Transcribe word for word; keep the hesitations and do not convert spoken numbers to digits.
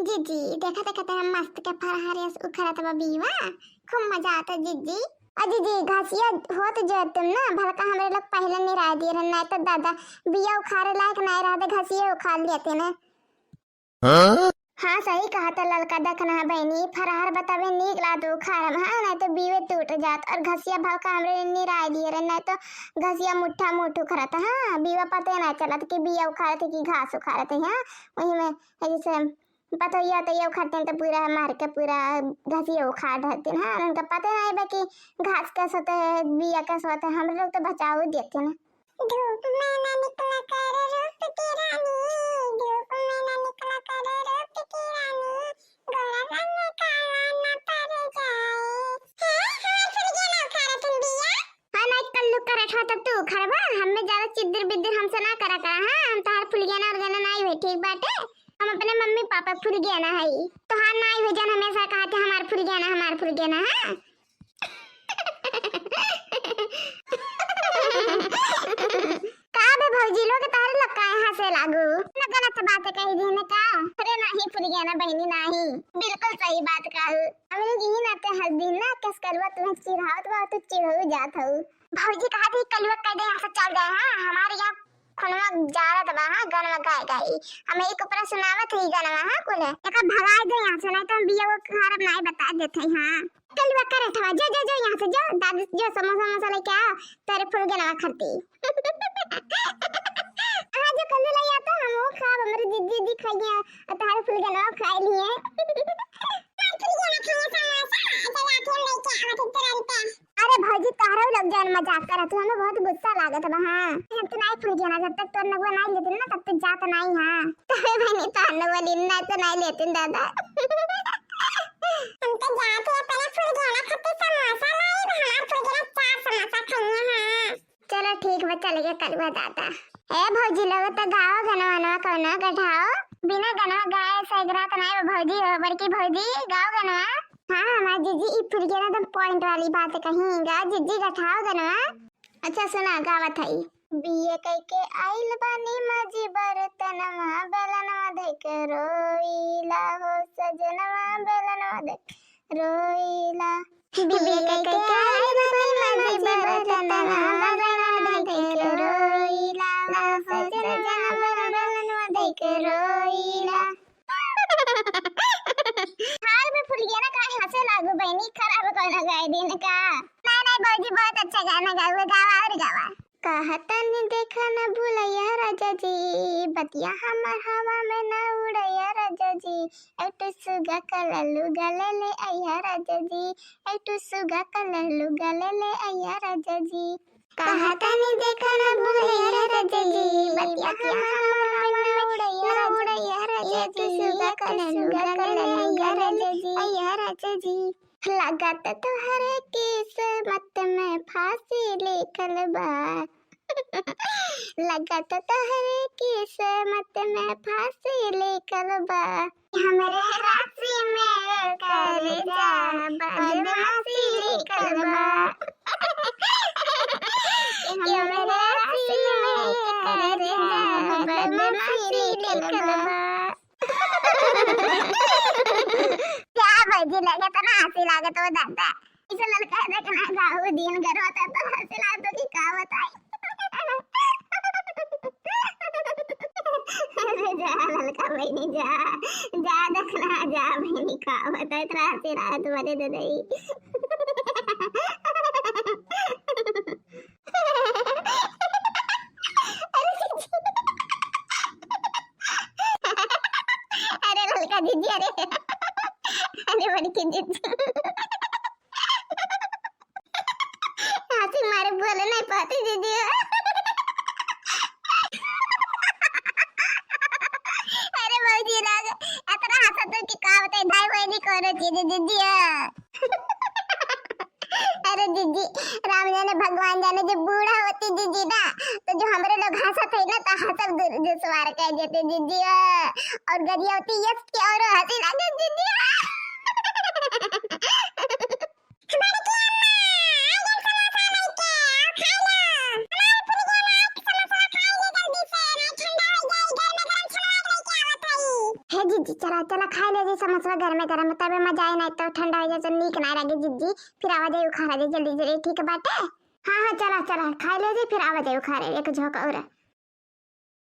जीजी, देखा देखा तेरा मस्त के फरहार यस उखरत बा बीवा, खूब मजा आता जीजी। अ जीजी, घसिया होत जो तुम ना, भलका हमरे लोग पहिले निराय दिए रहे, नाहीं तो दादा बिया उखारे लायक नाहीं रहते, घसिया उखाड़ लेते ना। हाँ? हाँ, सही कहा था ललका, देखना है बहनी, फरहार बतावे नीक ला तू उखाड़म, हाँ, नाहीं तो बीवे टूट जात। और घसिया भलका हमरे निराय दिए रहे, नाहीं तो घसिया मुट्ठा मुट्ठ उखरत, हाँ, बीवा पते ना चलत कि बिया उखाड़त है कि घास उखाड़त है, हाँ, वही में जैसे पतोहिया तो ये उखाड़ते हैं तो पूरा मार के पूरा घसिया उखाड़ देते हैं, हाँ, उनका पता नहीं बा कि घास कैसे होते हैं, बिया कैसे होते हैं, हम लोग तो बचाव देते हैं। धूप में ना निकला कर रूप की रानी, धूप में ना निकला कर रूप की रानी, गोरा रंग काला ना पड़ जाए। हाँ, हमार फुलगेना उखाड़त हन बिया। हाँ, नाहीं कल्लू करत हो तब तू उखाड़बा, हमें ज्यादा चिद्दिर बिद्दिर हमसे ना करा करा, हाँ, हम तोहार फुलगेना उलगेना नाहीं हुए, ठीक बाटे? हम अपने मम्मी पापा फुलगेना है, तोहार नाहीं हुए जन हमेशा कहा थे हमार फुलगेना, हमार फुलगेना, हाँ? का बे भौजी लोग, तारे लोग काहे हंसे लागू? ना गलत बात कही दी ना का? अरे नाहीं फुलगेना बहनी, नाहीं, बिल्कुल सही बात कहू। हम लोग यही नाते हंस दी ना, कस कलुआ तुम्हें चिढ़ावत बा, तू चिढ़ऊ जात हऊ। भौजी कहा थी कलुआ कह दे यहाँ से चल जाए, हाँ, हमारे यहाँ खुनवा जारत बा, हाँ, गनवा गाय गाई। हम एक ऊपर सुनावत ही गनवा, हाँ, कुल है। एका भगाए दे यहाँ से, नाहीं तो हम बिया वो खराब नाहीं बता देते हैं, हाँ। कलुआ करत हवा, जो, जो, जो यहाँ से, जो, दादी, जो समोसा, समोसा लेके आओ, तेरे फुलगेनवा खरती। हाँ, जो कल्लू लाई आता, हम वो खाब, हमरे जिज्जी, जिज्जी खाइए, और तारे फुलगेनवा खाए लिए। फुलगेना खाइए समोसा, जब आके हम लेके आवत हैं तुरंत। अरे भौजी, तोहरा लोग जौन मजाक करत हो, हमें बहुत गुस्सा लागत बा, हाँ। हम तो नाहीं फुलगेना, जब तक तोर नगवा नाहीं लेते ना, तब तक जात नाहीं, हाँ। तबे बहनी, तोहर नगवा लीन ना तो नाहीं लेते दादा। हम तो जात हैं, पहले फुलगेना खाते समोसा लाई, हमार फुलगेना चार समोसा खाइए, हाँ। चलो ठीक बा, चल गए कलुआ दादा। ए भौजी लोग, तो गाओ गनवा, नवा कौनो गढ़ाओ। बिना गनवा गाए सगरा तो नाहीं बा भौजी हो, बड़की भौजी, गाओ गनवा। हाँ, हमार जीजी, ई फुलगेना एकदम point वाली बात कही। गा जीजी, गठाओ गनवा। अच्छा सुना, गावत हई। बीए कइके आइल बानी माजी बर्तनवा, बेलनवा धइके रोइला हो सजनवा, बेलनवा धइके रोइला। बीए कइके आइल बानी माजी बर्तनवा, बेलनवा धइके रोइला हो सजनवा, बेलनवा धइके रोइला। हाल में फुलगेना काहे हंसे लागू बहनी, खराब कौनो गाय दिन का? नाहीं, नाहीं भौजी, बहुत अच्छा गाना गावे, गावा और गावा। कहतनी देखा न भूलैया राजा जी, बतिया हमार हवा में न उड़ैया राजा जी, एक ठो सुगा कलर लुगा ले ले अइया राजा जी, एक ठो सुगा कलर लुगा ले ले अइया राजा जी। कहतनी देखा न भूलैया राजा जी, बतिया हमार हवा में न उड़ैया राजा जी, एक ठो सुगा कलर लुगा ले ले अइया राजा जी, अइया राजा जी। लागत तोहरे किस्मत में फांसी लिखल बा। लागत तोहरे किस्मत में फांसी लिखल बा। हमरे राशि में करेजा बदमाशी लिखल बा। हमरे राशि में करेजा बदमाशी लिखल बा। का भौजी लगे तो ना हंसी लागत हो दादा। इसे ललका देखना गाऊ दिन घर होता तो हंसी लागत हो कि का बताई। अरे जा ललका बहनी जा, जा देखना जा बहनी का बताई, इतना हंसी लागत मरे दे दई। अरे ललका जीजी, अरे, अरे बड़की जीजी। हंसी मारे बोले नहीं पाती जीजी। अरे भौजी राग, इतना हंसत हो कि का बताई, भाई बहनी कोनो चीज जीजी। अरे जीजी, राम जाने भगवान जाने, जब बूढ़ा होती जीजी ना, तो जो हमरे लोग हंसत है ना, तो हंसब दु-, दुश्वार कह देते जीजी। और गरिया होती यस के और हंसी लगे जीजी। हे जीजी, चला चला खाइ ले जी समोसवा गरमे गरम, तबे मजा आई, नाहीं तो ठंडा होइ जाए तो नीक नाहीं लागे जिज्जी। फिर आवा जाए उखाड़ा जाए जल्दी जल्दी, ठीक बाटे? हाँ हाँ, चला चला खाइ ले जी, फिर आवा जाए उखाड़े एक झोंका और।